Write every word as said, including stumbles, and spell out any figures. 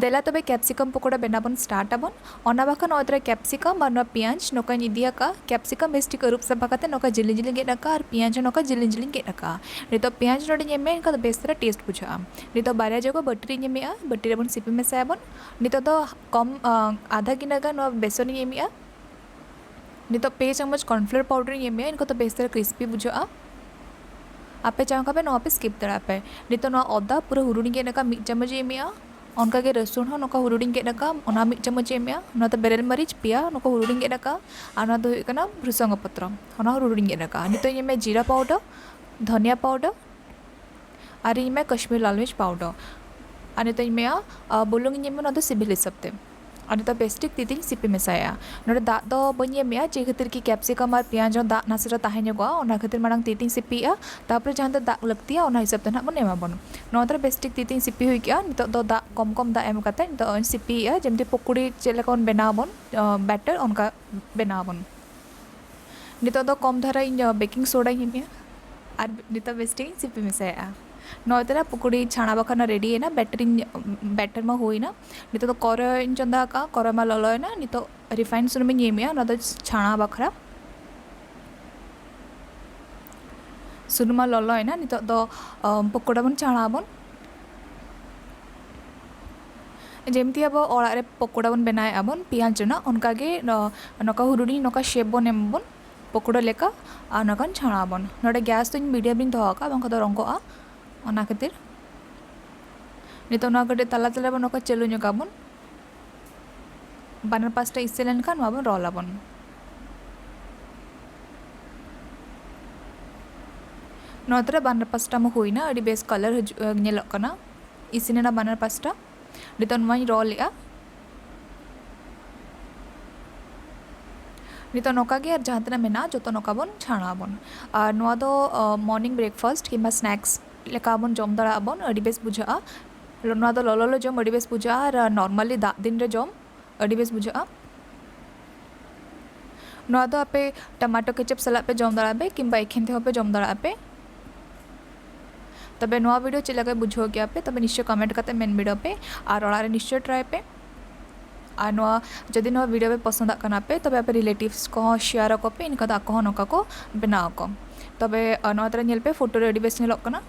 ᱫᱮᱞᱟ ᱛᱚᱵᱮ capsicum ᱯᱚᱠᱚᱲᱟ ᱵᱮᱱᱟᱣ ᱵᱚᱱ start ᱟᱵᱚᱱ᱾ ᱚᱱᱟ ᱵᱟᱠᱷᱟᱱ ᱱᱚᱜᱼᱚᱭ ᱛᱚᱨᱟ capsicum ᱟᱨ ᱱᱚᱣᱟ ᱯᱮᱸᱭᱟᱡᱽ ᱱᱚᱝᱠᱟᱧ ᱤᱫᱤ ᱟᱠᱟᱫᱼᱟ᱾ Capsicum ᱵᱮᱥ ᱴᱷᱤᱠ ᱟᱹᱨᱩᱵ ᱥᱟᱯᱷᱟ ᱠᱟᱛᱮ ᱱᱚᱝᱠᱟ ᱡᱤᱞᱤᱧ ᱡᱤᱞᱤᱧ ᱜᱮᱫ ᱟᱠᱟᱫᱼᱟ ᱟᱨ ᱯᱮᱸᱭᱟᱡᱽ ᱦᱚᱸ ᱱᱚᱝᱠᱟ ᱡᱤᱞᱤᱧ ᱡᱤᱞᱤᱧ ᱜᱮᱫ ᱟᱠᱟᱫᱼᱟ᱾ ᱱᱤᱛᱚᱜ ᱯᱮᱸᱭᱟᱡᱽ ᱱᱚᱰᱮᱧ ᱮᱢᱮᱫᱼᱟ, ᱮᱱᱠᱷᱟᱱ ᱫᱚ ᱵᱮᱥ ᱫᱷᱟᱨᱟ taste ᱵᱩᱡᱷᱟᱹᱜᱼᱟ᱾ ᱱᱤᱛᱚᱜ ᱵᱟᱨᱭᱟ ᱡᱟᱭᱜᱟ ᱵᱟᱹᱴᱤ ᱨᱤᱧ ᱮᱢᱮᱫᱼᱟ, ᱵᱟᱹᱴᱤ ᱨᱮᱵᱚᱱ ᱥᱤᱯᱤ ᱢᱮᱥᱟᱭᱟᱵᱚᱱ᱾ ᱱᱤᱛᱚᱜ ᱫᱚ ᱠᱚᱢ, ᱟᱸ, ᱟᱫᱷᱟ ᱜᱤᱱᱟᱹ ᱜᱟᱱ ᱱᱚᱣᱟ ᱵᱮᱥᱚᱱᱤᱧ ᱮᱢᱮᱫᱼᱟ᱾ ᱱᱤᱛᱚᱜ ᱯᱮ ᱪᱟᱢᱚᱪ cornflour powder ᱤᱧ ᱮᱢᱮᱫᱼᱟ, ᱮᱱᱠᱷᱟᱱ ᱫᱚ ᱵᱮᱥ ᱫᱷᱟᱨᱟ crispy ᱵᱩᱡᱷᱟᱹᱜᱼᱟ᱾ ᱟᱯᱮ ᱪᱟᱦᱟᱣ ᱠᱷᱟᱱ ᱯᱮ ᱱᱚᱣᱟ ᱯᱮ skip ᱫᱟᱲᱮᱭᱟᱜᱼᱟ ᱯᱮ᱾ ᱱᱤᱛᱚᱜ ᱱᱚᱣᱟ ᱚᱫᱟ ᱯᱩᱨᱟᱹ ᱦᱩᱲᱩᱲᱤᱧ ᱜᱮᱫ ᱟᱠᱟᱫ ᱢᱤᱫ ᱪᱟᱢᱚᱪ ᱤᱧ ᱮᱢᱮᱫᱼᱟ᱾ ᱚᱱᱠᱟᱜᱮ ᱨᱟᱹᱥᱩᱱ ᱦᱚᱸ ᱱᱚᱝᱠᱟ ᱦᱩᱲᱩᱲᱤᱧ ᱜᱮᱫ ᱟᱠᱟᱫᱼᱟ, ᱚᱱᱟ ᱢᱤᱫ ᱪᱟᱢᱚᱪ ᱤᱧ ᱮᱢᱮᱫᱼᱟ᱾ ᱱᱚᱣᱟ ᱫᱚ ᱵᱮᱨᱮᱞ ᱢᱟᱹᱨᱤᱪ ᱯᱮᱭᱟ ᱱᱚᱝᱠᱟ ᱦᱩᱲᱩᱲᱤᱧ ᱜᱮᱫ ᱟᱠᱟᱫᱼᱟ᱾ ᱟᱨ ᱱᱚᱣᱟ ᱫᱚ ᱦᱩᱭᱩᱜ ᱠᱟᱱᱟ ᱵᱷᱨᱩᱥᱚᱝᱜᱚ ᱯᱚᱛᱨᱚ, ᱚᱱᱟ ᱦᱚᱸ ᱦᱩᱲᱩᱲᱤᱧ ᱜᱮᱫ ᱟᱠᱟᱫᱼᱟ᱾ ᱱᱤᱛᱚᱜ ᱤᱧ ᱮᱢᱮᱫᱼᱟ ᱡᱤᱨᱟ powder, ᱫᱷᱚᱱᱤᱭᱟ powder, ᱟᱨ ᱤᱧ ᱮᱢᱮᱫᱼᱟ ᱠᱟᱥᱢᱤᱨ ᱞᱟᱞ ᱢᱤᱨᱪ powder᱾ ᱟᱨ ᱱᱤᱛᱚᱜ ᱤᱧ ᱮᱢᱮᱫᱼᱟ, ᱟ, ᱵᱩᱞᱩᱝ ᱤᱧ ᱮᱢᱮᱫᱼᱟ, ᱱᱚᱣᱟ ᱫᱚ ᱥᱤᱵᱤᱞ ᱦᱤᱥᱟᱹᱵ ᱛᱮ᱾ ᱟᱨ ᱱᱤᱛᱚᱜ ᱵᱮᱥ ᱴᱷᱤᱠ ᱛᱤ ᱛᱤᱧ ᱥᱤᱯᱤ ᱢᱮᱥᱟᱭᱟ᱾ ᱱᱚᱰᱮ ᱫᱟᱜ ᱫᱚ ᱵᱟᱹᱧ ᱮᱢᱮᱫᱼᱟ, ᱪᱮᱫ ᱠᱷᱟᱹᱛᱤᱨ ᱠᱤ capsicum ᱟᱨ ᱯᱮᱸᱭᱟᱡᱽ ᱦᱚᱸ ᱫᱟᱜ ᱱᱟᱥᱮ ᱨᱮ ᱛᱟᱦᱮᱸ ᱧᱚᱜᱚᱜᱼᱟ, ᱚᱱᱟ ᱠᱷᱟᱹᱛᱤᱨ ᱢᱟᱲᱟᱝ ᱛᱤ ᱛᱤᱧ ᱥᱤᱯᱤᱭᱮᱫᱼᱟ᱾ ᱛᱟᱨᱯᱚᱨᱮ ᱡᱟᱦᱟᱸ ᱛᱮ ᱫᱟᱜ ᱞᱟᱹᱠᱛᱤᱭᱟ, ᱚᱱᱟ ᱦᱤᱥᱟᱹᱵ ᱛᱮ ᱱᱟᱦᱟᱜ ᱵᱚᱱ ᱮᱢᱟᱵᱚᱱ᱾ ᱱᱚᱣᱟ ᱫᱚ ᱵᱮᱥ ᱴᱷᱤᱠ ᱛᱤ ᱛᱤᱧ ᱥᱤᱯᱤ ᱦᱩᱭ ᱠᱮᱜᱼᱟ᱾ ᱱᱤᱛᱚᱜ ᱫᱚ ᱫᱟᱜ ᱠᱚᱢ ᱠᱚᱢ ᱫᱟᱜ ᱮᱢ ᱠᱟᱛᱮ ᱱᱤᱛᱚᱜ ᱤᱧ ᱥᱤᱯᱤᱭᱮᱫᱼᱟ, ᱡᱮᱢᱛᱤ ᱯᱚᱠᱳᱲᱤ ᱪᱮᱫ ᱞᱮᱠᱟ ᱵᱚᱱ ᱵᱮᱱᱟᱣ ᱟᱵᱚᱱ, ᱟ, batter, ᱚᱱᱠᱟ ᱵᱮᱱᱟᱣ ᱟᱵᱚᱱ᱾ ᱱᱤᱛᱚᱜ ᱫᱚ ᱠᱚᱢ ᱫᱷᱟᱨᱟ ᱤᱧ, ᱟ, baking soda ᱤᱧ ᱮᱢᱮᱜᱼᱟ ᱟᱨ ᱱᱤᱛᱚᱜ ᱵᱮᱥ ᱴᱷᱤᱠ ᱤᱧ ᱥᱤᱯᱤ ᱢᱮᱥᱟᱭᱮᱫᱼᱟ᱾ ᱱᱚᱜᱼᱚᱭ ᱛᱚᱨᱟ ᱯᱚᱠᱳᱲᱤ ᱪᱷᱟᱬᱟ ᱵᱟᱠᱷᱨᱟ ready ᱮᱱᱟ, batter ᱤᱧ, batter ᱢᱟ ᱦᱩᱭᱱᱟ᱾ ᱱᱤᱛᱚᱜ ᱫᱚ ᱠᱚᱨᱟᱭ ᱤᱧ ᱪᱚᱸᱫᱟ ᱟᱠᱟᱫᱼᱟ, ᱠᱚᱨᱟᱭ ᱢᱟ ᱞᱚᱞᱚᱭᱮᱱᱟ᱾ ᱱᱤᱛᱚᱜ refined ᱥᱩᱱᱩᱢ ᱤᱧ ᱮᱢᱮᱜᱼᱟ, ᱱᱚᱣᱟ ᱫᱚ ᱪᱷᱟᱬᱟ ᱵᱟᱠᱷᱨᱟ᱾ ᱥᱩᱱᱩᱢ ᱢᱟ ᱞᱚᱞᱚᱭᱮᱱᱟ, ᱱᱤᱛᱚᱜ ᱫᱚ, ᱟᱢ, ᱯᱚᱠᱳᱲᱟ ᱵᱚᱱ ᱪᱷᱟᱬᱟ ᱟᱵᱚᱱ᱾ ᱡᱮᱢᱛᱤ ᱟᱵᱚ ᱚᱲᱟᱜ ᱨᱮ ᱯᱚᱠᱳᱲᱟ ᱵᱚᱱ ᱵᱮᱱᱟᱣᱮᱫᱼᱟ ᱵᱚᱱ ᱯᱮᱸᱭᱟᱡᱽ ᱨᱮᱱᱟᱜ, ᱚᱱᱠᱟ ᱜᱮ ᱱᱚ-, ᱱᱚᱝᱠᱟ ᱦᱩᱰᱩᱧ ᱱᱚᱝᱠᱟ shape ᱵᱚᱱ ᱮᱢᱟᱵᱚᱱ ᱯᱚᱠᱳᱲᱟ ᱞᱮᱠᱟ, ᱟᱨ ᱱᱚᱝᱠᱟᱱ ᱪᱷᱟᱬᱟ ᱟᱵᱚᱱ᱾ ᱱᱚᱰᱮ gas ᱫᱚ ᱤᱧ medium ᱨᱤᱧ ᱫᱚᱦᱚ ᱟᱠᱟᱫᱼᱟ, ᱵᱟᱝᱠᱷᱟᱱ ᱫᱚ ᱨᱚᱸᱜᱚᱜᱼᱟ, ᱚᱱᱟ ᱠᱷᱟᱹᱛᱤᱨ᱾ ᱱᱤᱛᱚᱜ ᱱᱚᱣᱟ ᱠᱟᱹᱴᱤᱡ ᱛᱟᱞᱟ ᱛᱟᱞᱟ ᱵᱚᱱ ᱱᱚᱝᱠᱟ ᱪᱟᱹᱞᱩ ᱧᱚᱜ ᱟᱵᱚᱱ᱾ ᱵᱟᱱᱟᱨ ᱯᱟᱥᱴᱟ ᱤᱥᱤᱱ ᱞᱮᱱᱠᱷᱟᱱ ᱱᱚᱣᱟ ᱵᱚᱱ roll ᱟᱵᱚᱱ᱾ ᱱᱚᱣᱟ ᱛᱚᱨᱟ ᱵᱟᱱᱟᱨ ᱯᱟᱥᱴᱟ ᱢᱟ ᱦᱩᱭᱱᱟ, ᱟᱹᱰᱤ ᱵᱮᱥ colour ᱦᱤᱡᱩᱜ, ᱧᱮᱞᱚᱜ ᱠᱟᱱᱟ, ᱤᱥᱤᱱ ᱮᱱᱟ ᱵᱟᱱᱟᱨ ᱯᱟᱥᱴᱟ᱾ ᱱᱤᱛᱚᱜ ᱱᱚᱣᱟᱧ roll ᱮᱜᱼᱟ᱾ ᱱᱤᱛᱚᱜ ᱱᱚᱝᱠᱟ ᱜᱮ ᱟᱨ ᱡᱟᱦᱟᱸ ᱛᱤᱱᱟᱹᱜ ᱢᱮᱱᱟᱜᱼᱟ ᱡᱚᱛᱚ ᱱᱚᱝᱠᱟ ᱵᱚᱱ ᱪᱷᱟᱬᱟ ᱟᱵᱚᱱ᱾ ᱟᱨ ᱱᱚᱣᱟ ᱫᱚ, ᱟ, morning breakfast ᱠᱤᱝᱵᱟ snacks ᱞᱮᱠᱟ ᱵᱚᱱ ᱡᱚᱢ ᱫᱟᱲᱮᱭᱟᱜᱼᱟ ᱵᱚᱱ, ᱟᱹᱰᱤ ᱵᱮᱥ ᱵᱩᱡᱷᱟᱹᱜᱼᱟ᱾ ᱱᱚᱣᱟ ᱫᱚ ᱞᱚᱞᱚ ᱞᱚᱞᱚ ᱡᱚᱢ ᱟᱹᱰᱤ ᱵᱮᱥ ᱵᱩᱡᱷᱟᱹᱜᱼᱟ, ᱟᱨ normally ᱫᱟᱜ ᱫᱤᱱ ᱨᱮ ᱡᱚᱢ ᱟᱹᱰᱤ ᱵᱮᱥ ᱵᱩᱡᱷᱟᱹᱜᱼᱟ᱾ ᱱᱚᱣᱟ ᱫᱚ ᱟᱯᱮ tomato ketchup ᱥᱟᱞᱟᱜ ᱯᱮ ᱡᱚᱢ ᱫᱟᱲᱮᱭᱟᱜᱼᱟ ᱯᱮ, ᱠᱤᱝᱵᱟ ᱮᱠᱷᱮᱱ ᱛᱮᱦᱚᱸ ᱯᱮ ᱡᱚᱢ ᱫᱟᱲᱮᱭᱟᱜᱼᱟ ᱯᱮ᱾ ᱛᱚᱵᱮ ᱱᱚᱣᱟ video ᱪᱮᱫ ᱞᱮᱠᱟ ᱵᱩᱡᱷᱟᱹᱣ ᱠᱮᱜᱼᱟ ᱯᱮ? ᱛᱚᱵᱮ ᱱᱤᱥᱪᱚᱭ comment ᱠᱟᱛᱮ ᱢᱮᱱ ᱵᱤᱰᱟᱹᱣ ᱯᱮ ᱟᱨ ᱚᱲᱟᱜ ᱨᱮ ᱱᱤᱥᱪᱚᱭ try ᱯᱮ᱾ ᱟᱨ ᱱᱚᱣᱟ, ᱡᱩᱫᱤ ᱱᱚᱣᱟ video ᱯᱮ ᱯᱚᱥᱚᱸᱫᱟᱜ ᱠᱟᱱᱟ ᱯᱮ, ᱛᱚᱵᱮ ᱟᱯᱮ relatives ᱠᱚᱦᱚᱸ share ᱟᱠᱚ ᱯᱮ, ᱤᱱᱠᱟ ᱫᱚ ᱟᱠᱚ ᱦᱚᱸ ᱱᱚᱝᱠᱟ ᱠᱚ ᱵᱮᱱᱟᱣ ᱟᱠᱚ᱾ ᱛᱚᱵᱮ, ᱟᱨ ᱱᱚᱣᱟ ᱛᱟᱨᱟ ᱧᱮᱞ ᱯᱮ, photo ᱨᱮ ᱟᱹᱰᱤ ᱵᱮᱥ ᱧᱮᱞᱚᱜ ᱠᱟᱱᱟ᱾